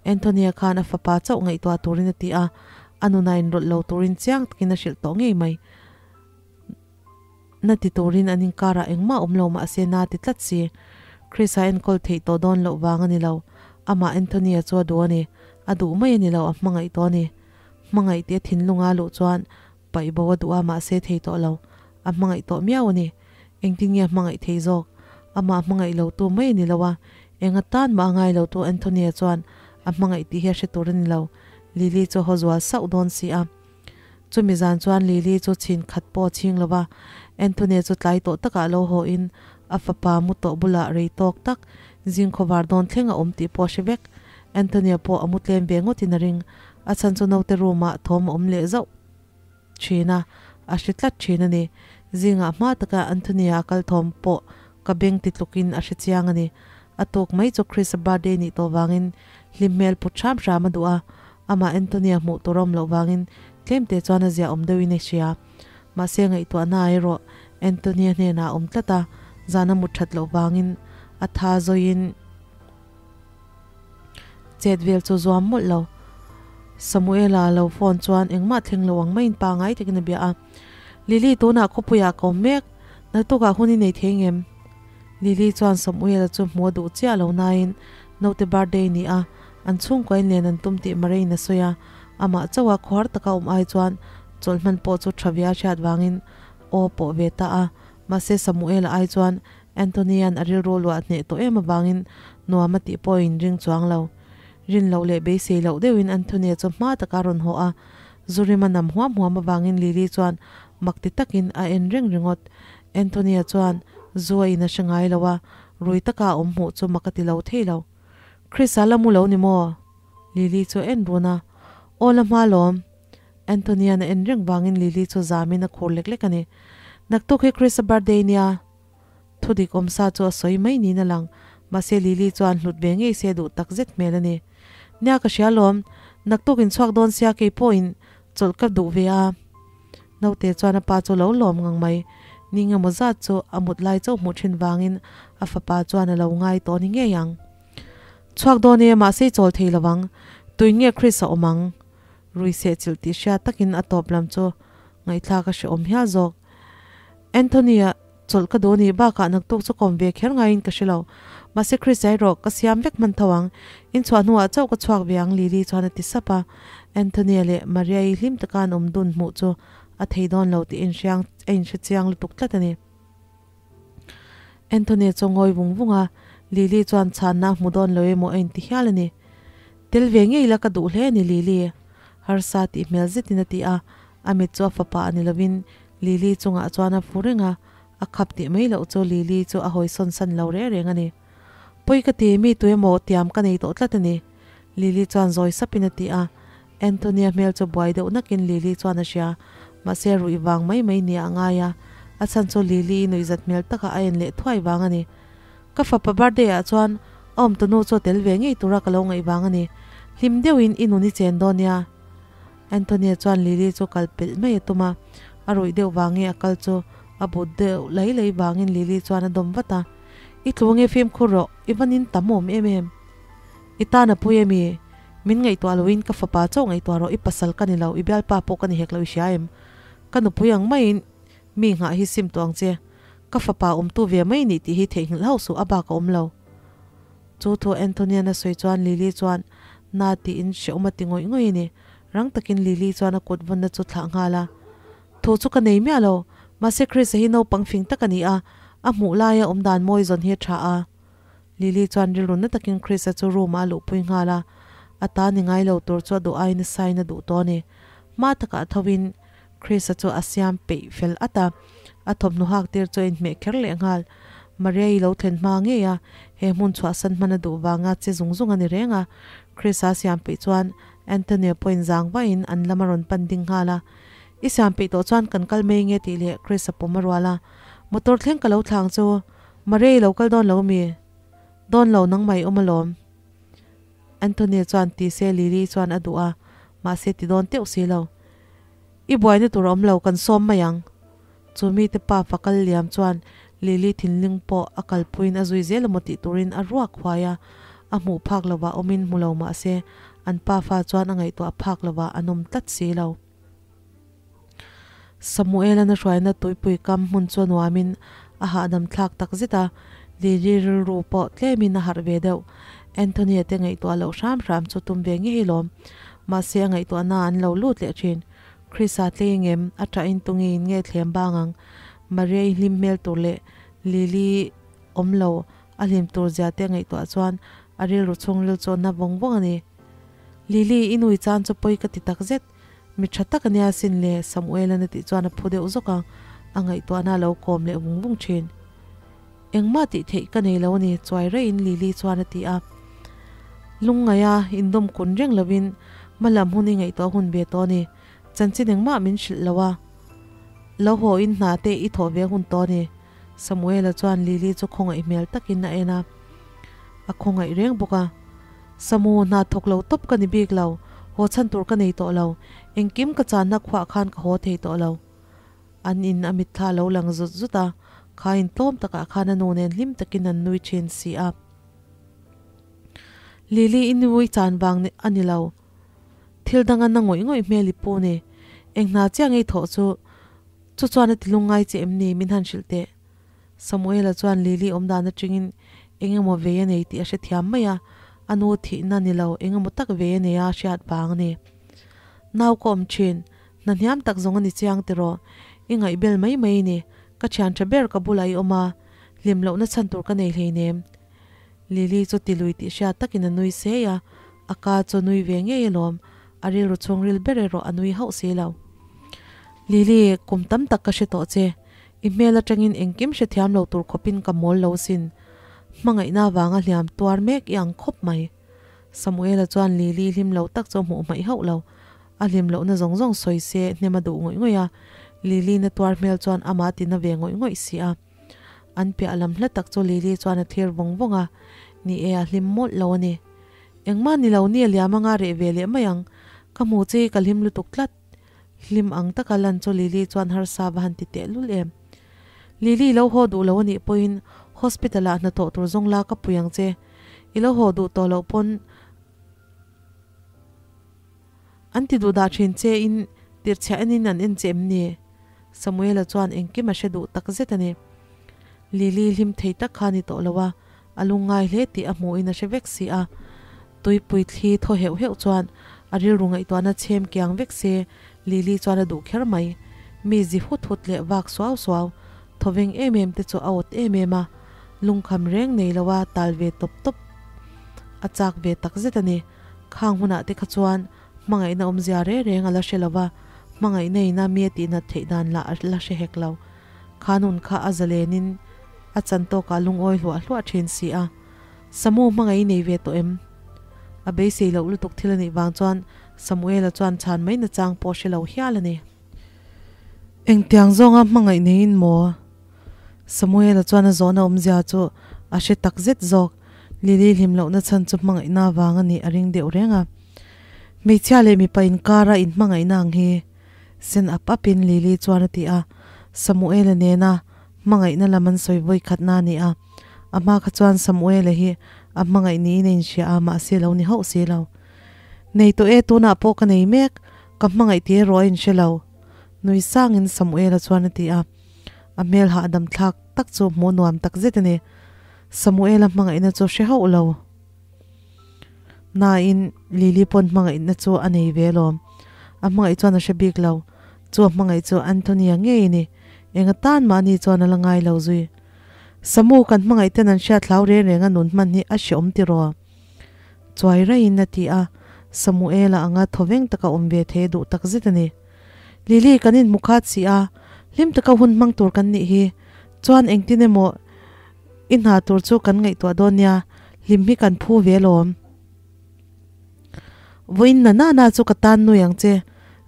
Anthony-a khan a fapa chauh ngaihtuah turin a ti a, a nuna inrawlh lo turin chiang takin a hrilh tawh ngei mai. Na ti turin an inkarah engmah awm lo mahse na ti tlat si. Chris-a enkawl theih tawh dawn loh vang a ni lo. Amah Anthony-a chu a duh a ni. A duh mai a ni lo, a hmangaih tawh a ni. Hmangaih tih a thinlunga a luh chuan paih bo a duh a mahse thei tawh lo. A hmangaih tawh miau a ni. Engtin nge a hmangaih thei zawk? Amah hmangaih lo tu mai a ni lo a, eng atan mah a ngai lo tu Anthony-a chuan a hmangaih tih hi a hre tur a ni lo. Lily chu a haw zual sauh dawn si a. Chumi zan chuan Lily chu chhin khat pawh a chhing lo va, Anthony chu tlai tawh takah lo haw in a fapa mu tawh bulah rei tawk tak zing khawvar dawn thleng a awm tih pawh a hre vek. Anthony-a pawh a mu tlem ve ngawtin a ring. A chhan chu naute room-ah thawm a awm leh zauh thin a, a hre tlat thin a ni. Zingah hma taka Anthony-a a kal thawm pawh ka beng ti tlukin a hre chiang a ni. A tuk mai chu Chris-a birthday nih tawh vangin hlim hmel put hram hram a duh a, amah Anthony-a hmuh tur a awm loh vangin tlemte chuan a zia awm deuhin a hria. Mahse ngaihtuahna erawh Anthony-a hnenah a awm tlat a, zan a mut that loh vangin a tha zawiin chet vel chu zuam mawlh lo. Samuela lo phone chuan engmah thleng lo ang maiin pangai takin a bia a, Lily tunah khawpuiah ka awm mek, naktukah hun i nei thei ngem? Lily chuan Samuela chu hmu a duh chiah lo nain naute birthday ni a, an chhungkuain len an tum tih Marein a sawi a, amah chauha khuar taka awm ai chuan chawlh hman pawh chu tha via hriat vangin aw pawh ve ta a, mahse Samuela ai chuan Anthony-a'n a rilru luah hneh tawh em avangin nuam a tih pawh a inring chuang lo. Rin loh leh beisei loh deuhin Anthony-a chu hma taka a rawn haw a, Zurima nam huam huam avangin Lily chuan mak ti takin a en reng ringawt. Anthony-a chuan zu a in a hre ngai lo a, rui taka a awm hmuh chu mak a ti lo thei lo. Chris-a la mu lo ni maw? Lily chu a en run a, Aw la hma lawm. Anthony-a'n a en reng vangin Lily chu zamin a khur lek lek a ni. Naktuk hi Chris-a birthday nia. Thudik awmsa chu a sawi mai niin a lang, mahse Lily chuan hlut ve ngei se duh tak zet hmel a ni. Nia ka hria lawm, naktuk in chhuak dawn sia kei pawhin chawlh ka duh ve a. Naute chuan a pa chu lo lawm ngang mai, ni engemaw zat chu a mut lai chauh hmuh thin vangin a fapa chuan a lo ngai tawh ni ngei ang. Chhuak dawn e, mahse i chawl thei lo ang, tuin nge Chris a awm ang? Rui sehchilh tih hriat takin a tawp lam chu ngaihthlak a hrehawm hial zawk. Anthony-a chawlh ka duh a nih bakah naktuk chu kawm ve kher ngaiin ka hre lo. Mahse Chris-a erawh ka siam vek hman tho ang. Inchhuah hnuah chauh ka chhuak ve ang Lily chuan a ti sap a. Anthony-a leh Maria-i hlim taka an awm dun hmuh chu a thei dawn lo tih inhriang a inhre chiang lutuk tlat a ni. Anthony-a chu a ngawi vung vung a, Lily chuan chhanna a hmu dawn lo emaw a inti hial a ni. Tel ve ngei la ka duh hle a ni Lily. Harsa tih hmel zetin a ti a, a mit chu a fapa a ni lovin Lily chungah chuan a fu reng a, a khap tih mai loh chu Lily chu a hawi sawn san lo reng reng a ni. Pawi ka ti, mi tu emaw tiam ka nei tawh tlat a ni, Lily chuan zawi sapin a ti a. Anthony-a hmel chu buai deuh nakin Lily chuan a hria, mahse ruih vang mai mai nia a ngai a, a chhan chu Lily-i nuihzat hmel taka a en leh thuai vang a ni. Ka fapa birthday ah chuan a awmtunu chu a tel ve ngei tura ka lo ngaih vang a ni. Hlim deuhin i nun i chen dawn nia. Anthony-a chuan Lily chu kal pelh mai a tum a, a ruih deuh vang nge a kal chu a but deuh lai lai vangin Lily chuan a dawm vat a, I tlu nge fimkhur rawh, i va nin tam awm em em. I tan a pui emi? Min ngaihtuah loin ka fapa chauh ngaihtuah rawh, i pasal ka ni lo, i bialpa pawh ka ni hek lo i hria em? Ka nupui ang maiin mi nghah hi sim tawh ang che, ka fapa awmtu ve mai nih tih hi theihnghilh hauh suh a bak a awm lo. Chu thu Anthony-a'n a sawi chuan Lily chuan na tiin hrehawm a ti ngawih ngawih a ni. Rang takin Lily chuan a kut vawnna chu thlah nghal a. Thu chu ka nei miah lo, mahse Chris-a hi naupang fing tak a ni a, a hmuh laia awm dan mawi zawn hi a tha a. Lily chuan rilru na takin Chris-a chu room-ah a luhpui nghal a, a ta ni ngai lo tur chu a duh aiin a sain a duh tawh a ni. Hma takah tho in Chris-a chu a siam peih fel at a, a thawmhnaw hak tir chu a inhmeh kher leh nghal. Maria-i lo thlen hma ngei a, he hmun chhuahsan hman a duh vanga che zung zung a ni reng a. Chris-a a siam peih chuan Anthony-a pawhin zang vahin an lam a rawn pan ding nghal a. I siam peih tawh chuan kan kal mai nge tih leh Chris-a pawm a rual a. Motor thleng ka lo thlang chu Maria-i lo kal dawn lo mi? Dawn lo nangmah i awm alawm. Anthony chuan ti se Lily chuan a duh a, mahse ti dawn teuh si lo. I buaina tur a awm lo, kan sawm mai ang. Chu mite pa fa kal liam chuan Lily thinling pawh a kalpuiin a zui zel emaw tih turin a ruak huai a, a hmuh phak lovah awmin hmu lo mahse an pa fa chuan a ngaihtuah phak lovah an awm tlat si lo. Samuel-a na hruaina tuipui kam hmun chu a nuamin a hahdam thlak tak zet a, Lily rilru pawh tlemin a harh ve deuh. Anthony-a te ngaihtuah loh hram hram chu tum ve ngei lawm. Mahse a ngaihtuahna an lo lut leh thin. Chris-a tlei ngem a ṭahin tungeiin nge thlem bang ang? Maria-i hlim hmel tur leh Lily awm lo a hlim tur zia te ngaihtuah chuan a rilru chhungril chu a na vawng vawng a ni. Lily, i nui chan chu pawi ka ti takzet. Mi ṭha tak a nia sin le, Samuel-a'n a tih chuan a phu deuh zawk a, a ngaihtuahna a lo kawm leh vung vung ṭhin. Engmah tih theih ka nei lo a ni, chuai raihin Lily chuan a ti a. Lungngaia indawm kun reng lovin hmalam hun i ngaihtuah hun ve tawh a ni. Chanchin engmah min hrilh lo a, lo haw in hna te i thawh ve hun tawh a ni. Samuela chuan Lily chu khawngaih hmel takin a en a, a khawngaih reng bawk a. Samu, hna thawk lo tawp ka ni bik lo, haw chhan tur ka nei tawh lo, engkim ka channa khuah khan ka haw thei tawh lo. An in a mitthla a lo lang zut zut a, kha in tlawm takah khan a nu nen hlim takin an nui thin si a. Lily i nui chan vang a ni lo, thil danga na ngawih ngawih hmel i pu ni. Eng hna chiah ngei thawh chu, chu chuan a ti lungngai che em ni min han hrilh teh. Samuela chuan Lily awmdan atangin eng emaw vei a nei tih a hrethiam mai a, a nu thihna ni lo eng emaw tak vei a nei a hriat vang a ni. Nau ka awm thin, Hna hniam tak zawng a ni chiang tiraw? I ngaihbel mai mai ni. Ka thian tha ber ka bulah i awm a, hlim lohna chhan tur ka nei hleinem. Lily chu ti lui tih hriat takin a nui sei a, a ka chu nui ve ngei alawm, a rilru chhungril ber erawh a nui hauh si lo. Lily, kum tam tak ka hre tawh che. I hmel atangin engkim hrethiam lo tur khawpin ka mawl lo sin. Hmangaihna avanga hliam tuar mek i ang khawp mai. Samuela chuan Lily hlim lo tak chu a hmuh hmaih hauh lo. A hlim lohna zawng zawng sawi se hnem a duh ngawih ngawih a, Lily na tuar hmel chuan amah a tina ve ngawih ngawih si a. An piah lam hla tak chu Lily chuan a thlir vawng vawng a, ni e a hlim mawlh lo a ni. Engmah ni lo ni a liam anga reh ve leh mai ang, ka hmu che hi ka hlim lutuk tlat. Hlim ang taka lan chu Lily chuan harsa va han ti teh lul em. Lily lo haw duh lo a nih pawhin hospital ah hnathawh tur zawng la ka pui ang che. I lo haw duh tawh loh pawn An ti duh dah thin che in tirhchhiah enin an en che em ni? Samuela chuan engkim a hre duh tak zet a ni. Lily hlim thei tak kha a ni tawh lo a, a lungngai hle tih a hmuhin a hre vek si a. Tuipui thli thaw heuh heuh chuan a rilru ngaihtuahna chhem kiang vek se Lily chuan a duh kher mai. Mi zi hut hut leh vak suau suau, thawveng em em te chu a awt em em a. Lungkham reng nei lo a tal ve tawp tawp a chak ve tak zet a ni. Khang hunah te kha chuan hmangaihna awmzia reng reng a la hre lo va, hmangaihna ina mi a tihnat theih dan lah a la hre hek lo. Kha nun kha a zalenin a chan tawkah lungawi hluah hluah thin si a. Samu hmangaih i nei ve tawh em? A beisei loh lutuk thil a nih vang chuan Samuela chuan chhan mai nachang pawh a hre lo hial a ni. Engtiang zawnga hmangaih neiin maw? Samuela chuan a zawhna awmzia chu a hre tak zet zawk. Lily hlim lohna chhan chu hmangaihna vang a nih a ring deuh reng a. Hmeichhia leh mipa inkara inhmangaihna ang hi sen ap apin Lily chuan a ti a. Samuela nena hmangaihna lam an sawi vawi khatna a ni a. A hma kha chuan Samuela hi a hmangaih niin a inhria a, mahse lo ni hauh si lo. Nei tawh e, tunah pawh ka nei mek, ka hmangaih tih erawh a inhre lo. Nui sangin Samuela chuan a ti a. A hmel hahdam thlak tak chu hmuh nuam tak zet a ni. Samuela hmangaihna chu hre hauh lo. Nain Lily pawn hmangaihna chu a nei ve alawm. A hmangaih chuan a hre bik lo. Chu a hmangaih chu Anthony-a ngei a ni. Enga tan mahni chuan a la ngai lo zui. Samu kan hmangaih ten an hriat hlau reng reng a nun hman hi a hreawm tiraw? Chuai raiin a ti a. Samuela anga thawveng taka awm ve thei a duh tak zet a ni. Lily kan inhmu khat si a, hlim taka hun hmang tur kan nih hi. Chuan engtin emaw i hna tur chu kan ngaihtuah dawn nia, hlim hi kan phu ve alawm. Vawiin na na na chu ka tan nui ang che,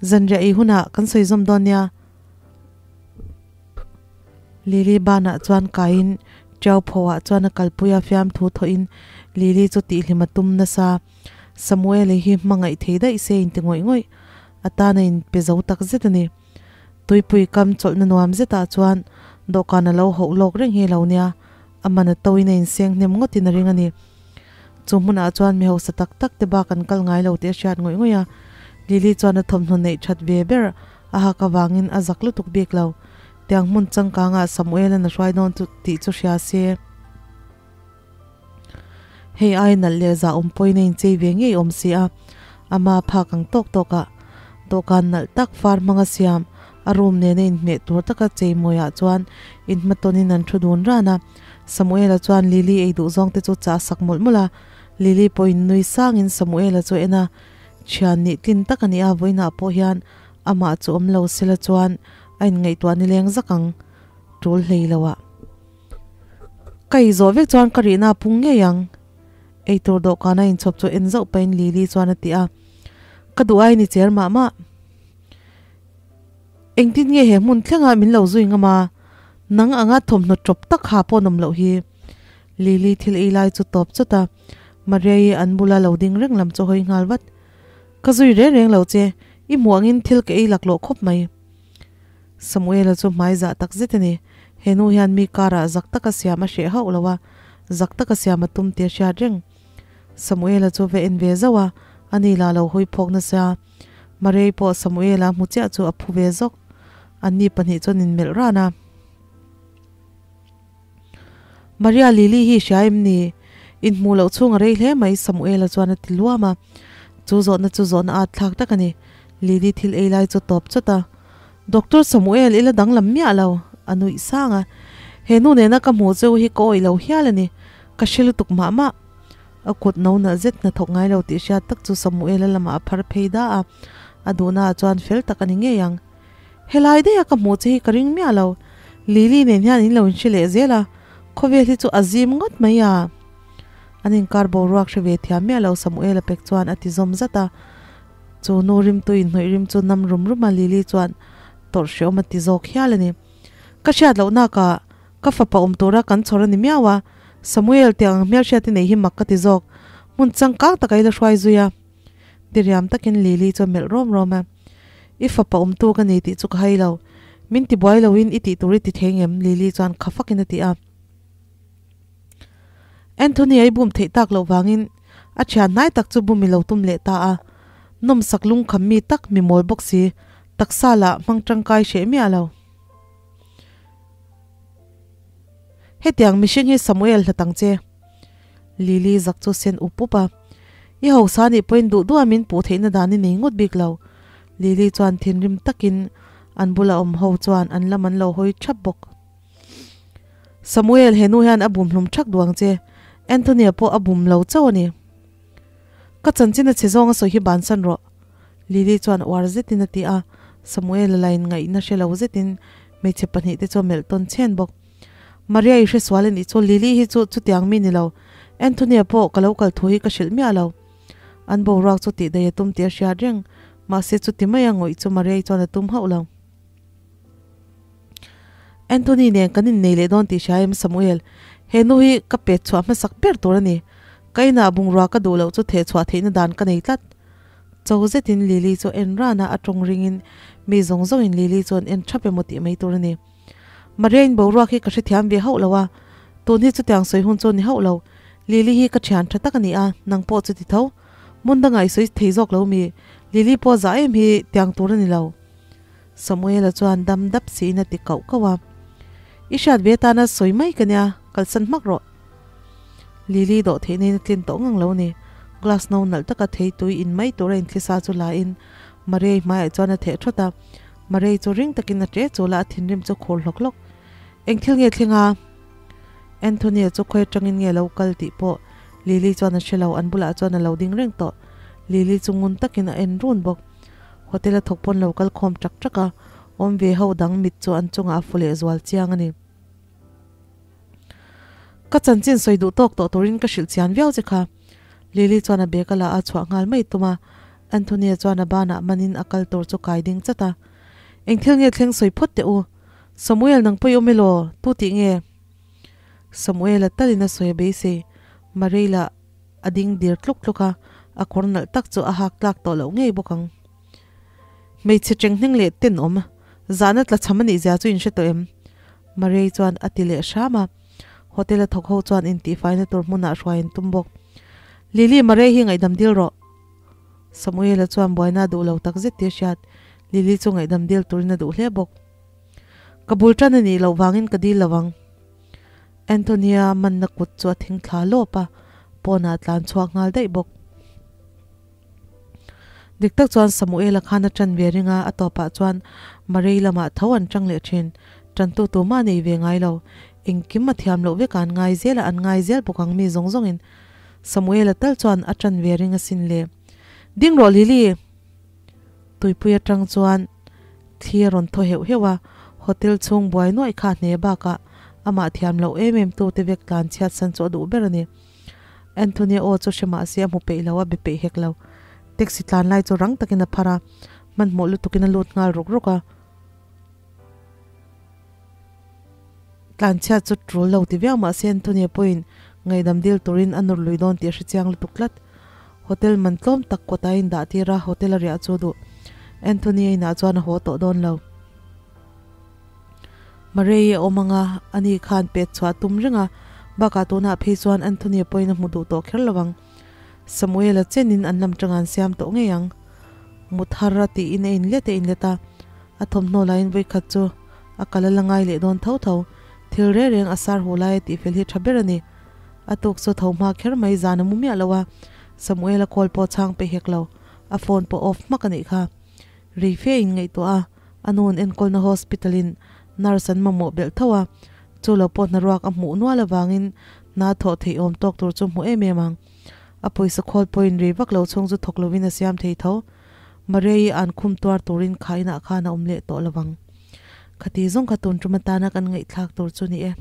zanriah ei hunah kan sawi zawm dawn nia. Lily banah chuan kaiin Tiau phoah chuan a kalpui a, fiamthu thawhin Lily chu tihhlim a tum nasa. Samuel-i hi hmangaih thei daih se inti ngawih ngawih atana inpe zo tak zet a ni. Tuipui kam chawlhna nuam zetah chuan dawhkan a lo hauh lawk reng hi lo nia, a man a toin a inseng hnem ngawtin a ring a ni. Chu hmunah chuan mi hausa tak tak te bak an kal ngai lo tih a hriat ngawih ngawih a, Lily chuan a thawmhnaw neih that ve ber a hak avangin a zak lutuk bik lo. Tiang hmun changkangah Samuel-a'n a hruai dawn chu tih chu hria se. Hei ai nalh leh zah awm pawhin a inchei ve ngei awm si a, ama phak ang tawk tawk ah dawhkan nalh tak far hmanga siam a room nena inhmeh tur taka chei mawiah chuan inhmatawnin an thu dun ran a. Samuela chuan Lily ei duh zawng te chu chah sak mawlh mawlh a, Lily pawhin nui sangin Samuela chu en a, thian nih tlin tak a ni a, vawiinah pawh hian amah chu awm lo sela chuan a inngaihtuah nileng zak ang tul hlei lo ah. Ka ei zawh vek chuan ka rihna a pung ngei ang. Eitur dawhkana inchhawp chu en zauh pahin Lily chuan a ti a, Ka duh ai ni cher mah mah. Engtin nge he hmun thlengah min lo zui ngam a, nang anga thawmhnaw tawp tak ha pawh an awm loh hi. Lily thil ei lai chu tawp chawt a, Maria-i an bula lo ding reng lam chu hawi nghal vat. Ka zui reng reng lo che, i hmuh angin thil ka ei laklawh khawp mai. Samuela chu hmai zah tak zet a ni. He nu hian mi karah zak taka siam a hreh hauh lo a, zak taka siam a tum tih a hriat reng. Samuela chu va en ve zauh a, a ni lah lo hawi phawk nasa. Marei pawh Samuela hmu chiah chu a phu ve zawk. Anni pahnih chuan inmelh ran a. Maria Lily hi hria em ni? Inhmuh loh chhung a rei hle mai Samuela chuan a ti luam a. Chu zawhna chu zawhna at thlak tak a ni. Lily thil ei lai chu tawp chawt a. Doctor Samuel i la danglam miah lo, a nuih sang a. He nu nena ka hmuh cheu hi ka awih lo hial a ni. Ka hre lutuk mah mah. A kut no nalh zet hnathawk ngai lo tih hriat tak chu Samuela lamah a phar phei da a. A duhnaah chuan fel tak a ni ngei ang. Helai daiha ka hmuh che hi ka ring miah lo. Lily nen hian in lo inhre leh zel a, khawvel hi chu a zim ngawt mai a. An inkar boruak hre ve thiam miah lo Samuela pek chuan a ti zawm zat a. Chu nu rimtu inhnawih rim chu nam rum rum a Lily chuan tawrh hreawm a ti zawk hial a ni. Ka hriat loh nakah ka fapa awm tura kan chhawr a ni miau a, Samuel tiang ang hmelhriat i nei hi mak ka ti zawk. Hmun changkang taka i la hruai zui a. Diriam takin Lily chu a melh rawm rawm a, I fapa awmtu ka ni tih chu ka hai lo. Min ti buai loin i tih tur i ti thei ngem? Lily chuan kha fakin a ti a. Anthony a i bum theih tak loh vangin a thian hnai tak chu bum i lo tum leh ta a. Nawmsak lungkham mi tak mi mawl bawk si, taksa lah hmang tangkai hreh miah lo. Hetiang mihring hi Samuel hlat ang che. Lily zak chu sen up up a. I hausa nih pawhin duh duha min puh theihna dan i nei ngawt bik lo. Lily chuan thinrim takin an bula awm ho chuan an lam an lo hawi thap bawk. Samuel, he nu hian a bum hlum thak duh ang che. Anthony-a pawh a bum lo chauh a ni. Ka chanchin a chhe zawng a sawi hi bansan rawh. Lily chuan uar zetin a ti a, Samuel-a lain ngaihna hre lo zetin hmeichhe pahnihte chu a melh tawn chhen bawk. Maria i hresual a nih chu, Lily hi chu chutiang mi ni lo. Anthony-a pawh ka lo kal thu hi ka hrilh miah lo. An boruak chu tihdaih a tum tih a hriat reng, mahse chuti maia ngawih chu Maria-i chuan a tum hauh lo. Anthony nen kan innei leh dawn tih hria em Samuel? He nu hi ka pet chhuah hmasak ber tur a ni. Ka inah bungrua ka duh loh chu theh chhuah theihna dan ka nei tlat. Cho zetin Lily chu en ran a, a tawng ringin mi zawng zawngin Lily chu an en thap emaw tih mai tur a ni. Maria-in boruak hi ka hrethiam ve hauh lo a, tun hi chutiang sawi hun chu a ni hauh lo. Lily hi ka thian tha tak a ni a, nang pawh chu ti tho. Hmun dangah i sawi thei zawk lo mi? Lily pawh zah em hi tiang tur a ni lo. Samuela chuan dam dap siin a ti kauh kauh a, I hriat ve tana sawi mai ka nia, kalsan hmak rawh. Lily dawh theihna in a tlin tawh ngang lo ni. Glass no nalh taka thei tui in mai tura inthlisa chu la in Mariai hmaiah chuan a theh thawt a. Mariai chu ring takin a ṭe chul a, a thinrim chu khur hlawk hlawk. Eng thil nge thleng a? Anthony-a chu khawi atangin nge lo kal tih pawh Lily chuan a hre lo, an bulah chuan a lo ding reng tawh. Lily chu ngun takin a en run bawk. Hotel a thawk pawn lo kal khawm tak tak a, awm ve ho dang mit chu an chungah a fu leh zual chiang a ni. Ka chanchin sawi duh tawk tawh turin ka hrilh chian viau che kha. Lily chuan a bag a la a chhuah nghal mai tum a, Anthony-a chuan a banah manin a kal tur chu kai ding chat a. Eng thil nge thleng sawi phawt teh u. Samuel nang pawh i awm elaw? Tu tih nge? Samuel-a talin a sawi a beisei. Mareila a ding dir tluk tluk a, a kawr nalh tak chu a hak tlak tawh loh ngei bawk ang. Hmeichhe ṭenghneng leh tenawm, zahna tla chham a nih zia chu in hre tawh em? Marei chuan a ti leh hram a, hotel a thawk ho chuan intihfaina tur hmunah hruai an tum bawk. Lily, Marei hi ngaihdam dil rawh. Samuela chuan buaina a duh lo tak zet tih a hriat, Lily chu ngaihdam dil turin a duh hle bawk. Ka bul ṭan a nih loh vangin ka dil lo ang. Antonia manna kut chu a thing thla lawp a, pawnah a tlan chhuak nghal daih bawk. Dik tak chuan Samuela khan a ṭan ve ring a, a tawpah chuan Marei lamah tho an ṭang leh ṭhin. Ṭantu tumah a nei ve ngai lo. Engkim a thiam loh vek a, an ngai zel a, an ngai zel bawk ang mi zawng zawngin. Samuela tal chuan a ṭan ve ring asin le. Ding rawh Lily! Tuipui aṭang chuan thli a rawn thaw heuh heuh a, hotel chhung buai nuaih kha a hne bakah amah thiam loh em em tute vek tlan chhiat san chu a duh ber a ni. Anthony aw chu hre mah se a hmu peih lo, a be peih hek lo. Taxi tlan lai chu rang takin a phar a, hmanhmawh lutukin a lut nghal ruk ruk a. Tlanchhiat chu tul lo ti viau mah se Anthony pawhin ngaihdam dil turin a nawr lui dawn tih a hre chiang lutuk tlat. Hotel man tlawm tak kawtah a indah tir a, hotel a riah chu duh. Anthony a inah chuan a haw tawh dawn lo. Murray a awm anga ani khan pet chhuah a tum reng a, bakah tunah phei chuan Anthony pawhin a hmu duh tawh kher lo ang. Samuel-a chenin an lam tanga an siam tawh ngei ang. Muthar a tiin a inlet a inlet a, a thawmhnaw laiin vawikhat chu a kal a la ngai leh dawn tho tho. Thil reng reng a sar hu lai a tihfel hi tha ber a ni. A tuk chu tho hma kher mai zan a mu miah lo a, Samuel-a call pawh chhang pe hek lo, a phone pawh off hmak a nih kha. Rei fe in ngaihtuah a, a nu'n enkawlna hospital in nurse an mamawh belh tho a, chu lo pawh hnaruak a hmuh nual avangin hna thawh theih awm tawk tur chu hmu em em ang. A pawisa khawl pawhin rei vak lo chhung chu thawk lovin a siam thei tho. Maria-i an khum tuar turin kha inah khan a awm leh tawh lovang. Khati zawng kha tun tum atana kan ngaihthlak tur chu ni e.